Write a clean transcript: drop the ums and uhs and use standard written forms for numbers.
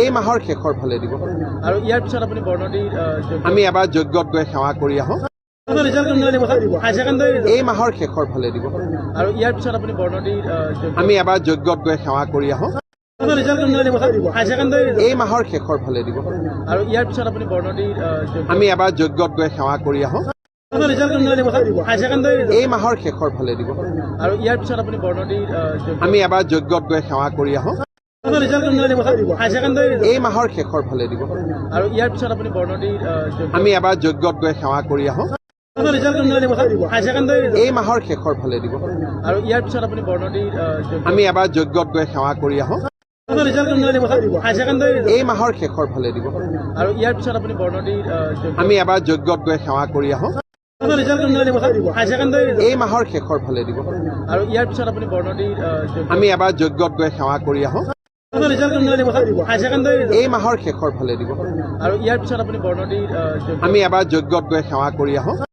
এই মাহৰ শেষৰ ফালে দিব। আৰু ইয়াৰ পিছত আপুনি বৰনদীৰ আমি এবাৰ যজ্ঞত গৈ সেৱা কৰি আহোঁ। এই মাহৰ শেষৰ ফালে দিব। আৰু ইয়াৰ পিছত আপুনি বৰনদীৰ আমি এবাৰ যজ্ঞত গৈ সেৱা কৰি আহোঁ। এই মাহৰ শেষৰ ফালে দিব। আৰু ইয়াৰ পিছত আপুনি বৰনদীৰ আমি এবাৰ যজ্ঞত গৈ সেৱা কৰি আহোঁ। এই মাহৰ শেষৰ ফালে দিব। আৰু ইয়াৰ পিছত আপুনি বৰনদীৰ আমি এবাৰ যজ্ঞত গৈ সেৱা কৰি আহোঁ। এই মাহৰ শেষৰ ফালে দিব। আৰু ইয়াৰ পিছত আপুনি বৰনদীৰ আমি এবাৰ যজ্ঞত গৈ সেৱা কৰি আহোঁ। এই মাহৰ শেষৰ ফালে দিব। আৰু ইয়াৰ পিছত আপুনি বৰনদীৰ আমি এবাৰ যজ্ঞত গৈ সেৱা কৰি আহোঁ। এই মাহৰ শেষৰ ফালে দিব। আৰু ইয়াৰ পিছত আপুনি বৰনদীৰ আমি এবাৰ যজ্ঞত গৈ সেৱা কৰি আহোঁ। এই মাহৰ শেষৰ ফালে দিব। আৰু ইয়াৰ পিছত আপুনি বৰনদীৰ আমি এবাৰ যজ্ঞত গৈ সেৱা কৰি আহোঁ। এই মাহৰ শেষৰ ফালে দিব। আৰু ইয়াৰ পিছত আপুনি বৰনদীৰ আমি এবাৰ যজ্ঞত গৈ সেৱা কৰি আহোঁ।